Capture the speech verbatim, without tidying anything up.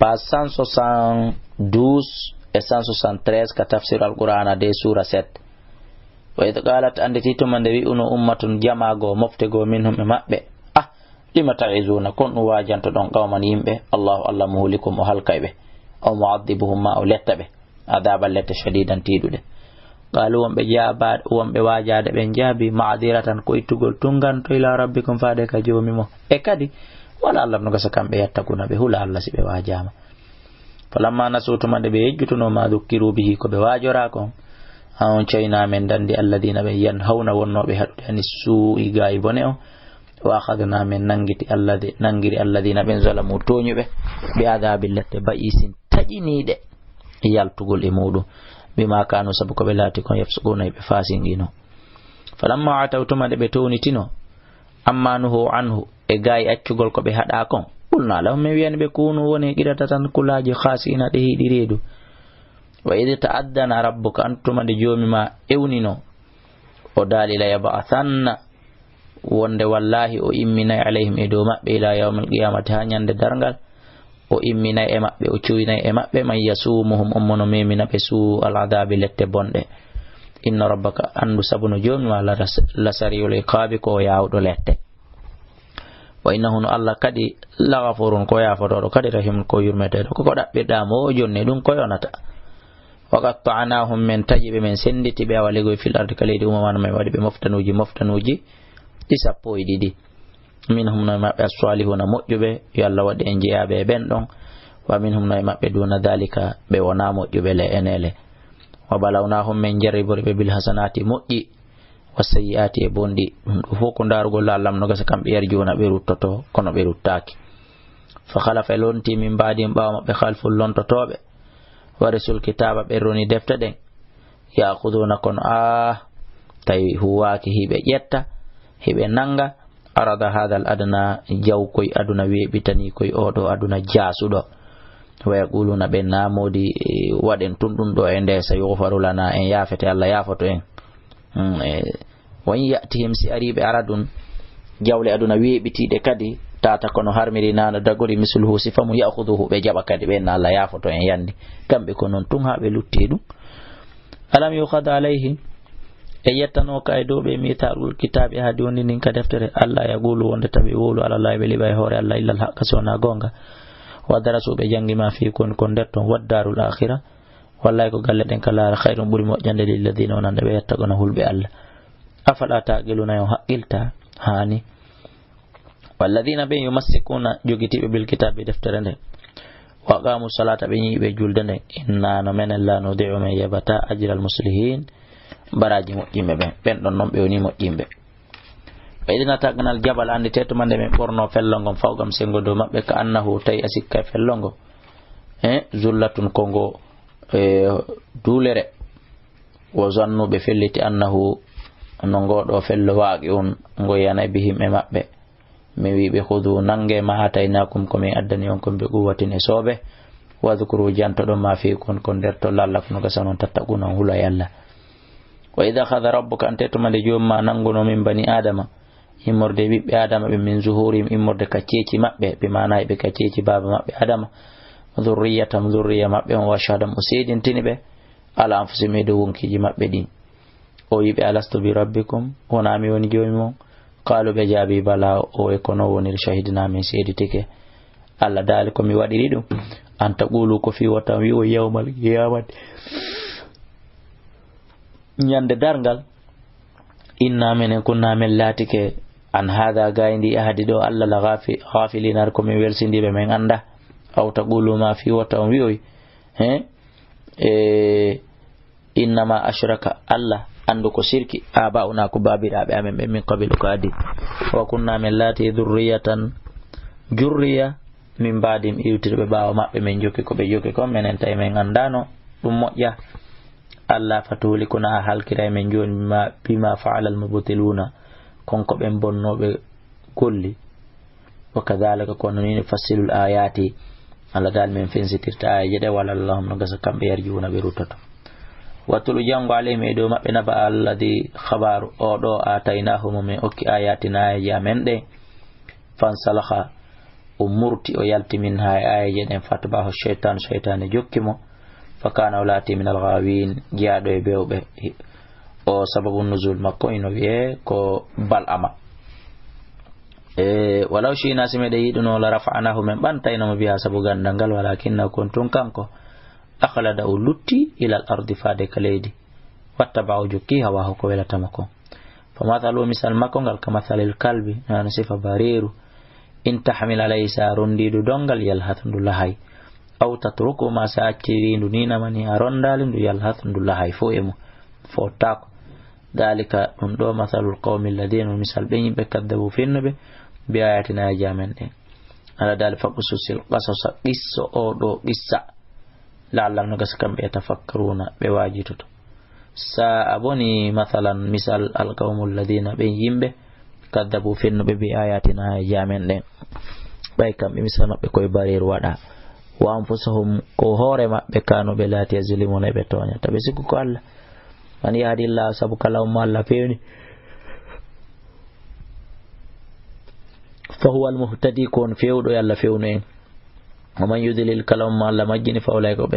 Page cent soixante-douze e cent soixante-treize ka tafsir Alqur'aana de, suura sept. Wa id qalat, annditi tuma nde wi'uno ummatun, jamaa goo, mofte goo, minhum e maɓɓe, ah, lima ta'izuuna, kon ɗum waajantoɗon, qawman, yimɓe, Allahu, Allah, muhlikum, o halkay ɓe, aw mu'adhibuhum, ma o letta ɓe, adhaban, lette, shadidan, tiiɗuɗe. Qaalu, wonɓe jaaba-, wonɓe waajaade ɓen jaabi, ma'diratan, ko ittugol tunnganto, ila rabbikum, faade ka Joomi mon. E kadi, wala Allah no gasa kamɓe yattaquna, ɓe hula Allah si ɓe waajaama. Falamma nasu, tuma nde ɓe yejjutunoo, ma dhukkiru bihi, ko ɓe waajoraa kon, anjaynaa, men danndi, alladhina, ɓe, yanhawna, wonnooɓe haɗude, ani suu'i, gaayi bone on, wa akhadna, men nanngiti, alladhi-, nanngiri, alladhina, ɓen, zalamu, tooñuɓe, bi adhabin, lette, ba'isin, taƴiniiɗe yaltugol e muuɗum, bima kanu, sabu ko ɓe laati kon, yafsuquna, e ɓe faasinqinoo. Falamma ataw, tuma nde ɓe townitino, amma nuhu anhu, e gaayi accugol ko ɓe haɗaa kon, qulna lahum, men wi'ani ɓe, kunu, wone, qiradatan, kulaaji, khasi'ina, ɗe hiɗi reedu. Wa id ta'adhana rabbuka, an tuma nde Joomi ma ewnino, o daali, la yab'athanna, wonde wallaahi o imminay, alayhim, e dow maɓɓe, ila yawmil qiyamati, haa ñande darngal, o imminay e maɓɓe, o cuynay e maɓɓe, man yasumuhum, on mo no memina ɓe, suu'al adhabi, lette bonɗe. Inna rabbaka, anndu sabu no Joomi ma, la ras-, la sari'ul iqabi, ko o yaawɗo lette. Wa innahu, no Allah kadi, la ghafurun, ko yaafotooɗo kadi, rahimun, ko yurmeteeɗo. Ko ko ɗaɓɓirɗaa mo o, jonne ɗum ko yonata. Wa qatta'nahum, men taƴi ɓe, men sennditi ɓe, awa legoy, fil ardi, ka leydi, umaman, men waɗi ɓe moftanuuji, moftanuuji ɗi sappo e ɗiɗi. Minhum, no e maɓɓe, as-salihuna, moƴƴuɓe, yo Allah waɗ en jeyaaɓe e ɓen ɗon. Wa minhum, no e maɓɓe, duna dhalika, ɓe wonaa moƴƴuɓe le, enele. Wa balawnahum, men jarribori ɓe, bil hasanati, moƴƴi, wa sayyi'ati, e bonɗi. Ɗum ɗo fof ko ndaarugol Allah, no gasa kamɓe yarjuuna, ɓe ruttoto, kono ɓe ruttaaki. Fa khalafa, e lonti, min ba'dihim, ɓaawo maɓɓe, khalfun, lontotooɓe, warisul kitaaba, ɓe roni defte ɗen, ya'khuduna, kono, ah, tawi huwaaki, hiɓe ƴetta, hiɓe nanga, arada hadha al adna, jawkoy aduna weeɓitanii koy oo ɗoo aduna jaasuɗo. Wa yaquluna, ɓe naamodi, eh, waɗen tun ɗum ɗoo e nde, sa yughfaru lana, en yaafete, Allah yaafoto en. Hmm, eh, wa in ya'tihim, si arii ɓe aradun, jawle aduna weeɓitiiɗe kadi, tata kono harmiri nana dagori, misluhu, sifa mum, ya'khuduhu, ɓe jaɓa kadi, ɓen na Allah yaafoto en yandi. Kamɓe ko non tun haa ɓe lutti e ɗum. Alam yukhad alayhim, e yettanooka e dow ɓe, mithaqul kitaabi, ahadi woni ndin ka deftere, alla yaqulu, wonde tawi wowlu, ala llahi, ɓe liɓa e hoore Allah, illa al haqqa, si wonaa goonga. Wa darasu, ɓe janngi, ma fii, kon kon nder ton, wa daarul aakhira, wallaahi ko galle ɗen ka laara, khayrun, ɓuri moƴƴande, lilladhina, wonande ɓe, yattaquna, hulɓe Allah. Afala taqiluna, on haqqilta? Haani. Walladhina, ɓen, yumassikuna, jogitiiɓe, bil kitaabi, deftere nden, wa aqamu salata, ɓe ñiiɓe julde nden, inna, no menen, la nudi'u, men yeɓata, ajral muslihin, baraaji moƴƴinɓe ɓen. Ɓen ɗon non ɓe woni moƴƴinɓe. Wa idh nataqna al jabal, anndi teetu ma nde men ɓorno fello ngon, fawqahum, senngo dow maɓɓe, ka annahu, tawi a sikka fello ngo, e, zullatun, ko ngo, e, duulere. Wa zannu, ɓe felliti, annahu, no ngo ɗoo fello, waqi'un, ngo yanay, bihim, e maɓɓe. Mi wi'i ɓe, khudu, nange, ma ataynaakum, ko min addani on kon, bi quwwatin, e soobe. Wadhkuru, jantoɗon, ma fii, kon kon nder ton, la'allakum, no gasa non, tattaquna, on hulay Allah. Wa idh akhadha rabbuka, anndi tuma nde Joomi ma nannguno, min bani Aadama, immorde e ɓiɓɓe Aadama ɓe, min zuhurihim, immorde ka ceeci maɓɓe, bi maana e ɓe ka ceeci baaba maɓɓe Aadama, dhurriyyatahum, dhurriya maɓɓe on, wa ashhadahum, o seedintini ɓe, ala anfusihim, e dow wonkiiji maɓɓe ɗin. O wi'i ɓe, alastu bi rabbikum, wonaa mi woni Joomi mon? Qaalu, ɓe jaabi, bala, o e kono woniri, shahidna, min seeditike. Allah daali ko mi waɗiri ɗum. An taqulu, ko fii wota on wi'o, yawmal qiyamati, ñande darngal, inna, menen, kunna, men laatike, an hadha, gaayi ndi ahadi ɗoo Allah, la ghafi-, ghafilina, ko min welsindiiɓe, men annda. Aw taqulu, ma fii wota on wi'oy, he? E, innama ashraka, Allah anndu ko sirki, aba'una, ko baabiraaɓe amen ɓen, min qabilu, ko adii. Wa kunna, men laati, dhurriyatan, jurriya, min ba'dihim, iwtirɓe ɓaawo maɓɓe, men jokki ko ɓe jokki kon, menen tawi men anndaano ɗum moƴƴa. Allah, fatuhlikuna, a halkiray men jooni, bima, bima fa'ala al-mubtiluna, kon ko ɓen bonnooɓe golli. Wa kadhalika, ko non ni, nufassilu al-ayati, Allah daali men fensitirta aayeeje ɗe, wa la'allahum, no gasa kamɓe, yarji'una, ɓe ruttoto. Watlu, janngu, alayhim, e dow maɓɓe, naba alladhi, khabaaru oo ɗoo, ataynaahu, mo men okki, ayatina, aayeeje amen ɗen, fansalakha, O murti, o yalti min haa e aayeeje ɗen, fatba'ahu shaytan, shaytaani jokki mo, fa kana o laati min al-ghawin, jeyaaɗo e bewɓe. O sababu nuzul makko ino wiyee ko Bal'ama. E, walaw shi'na, si meɗen yiɗuno, la rafa'nahu, men ɓantayno mo biha sabu ganndal ngal, walakinnahu, kono tun kanko, akhlada, o lutti, ila al-ardi, faade ka leydi, wattaba'a, o jokki, hawahu, ko welata mo kon. Fa mathaluhu, misal makko ngal, ka mathalil kalbi, no wano sifa bareeru, in tahmil alayhi, si a ronndii ndu donngal, yalhath, ndu lahay. Aw tatruku, maa si a accirii ndu nii nama nii, a ronndaali ndu, yalhath, ndu lahay, fow e mum, footaako. Daalika, ɗum ɗoo, mathalul qawmi alladina, misal ɓen yimɓe, kaddabu, fennuɓe, bi ayatina, aayaaji amen ɗen. Ala daali, faqsusil qasasa, qisso oo ɗoo qissa. La'allahum, no gasa kamɓe, yatafakkaruna, ɓe waajitoto. Sa'a, boni, mathalan, misal, alqawmu alladina, ɓen yimɓe, kaddabu, fennuɓe, bi ayatina, aayaaji amen ɗen. Ɓay kamɓe misal maɓɓe koye bareeru waɗaa. Wa anfusahum, ko hoore maɓɓe, kanu, ɓe laati, yazlimuna, ɓe tooña. Tawi sikku ko Allah. Man yahdillahu, sabu kala on mo Allah fewni, fa huwa al-muhtadi, ko on fewɗo, yo Allah fewnu en. Wa man yudlil, kala on mo Allah majjini, fa ulaika,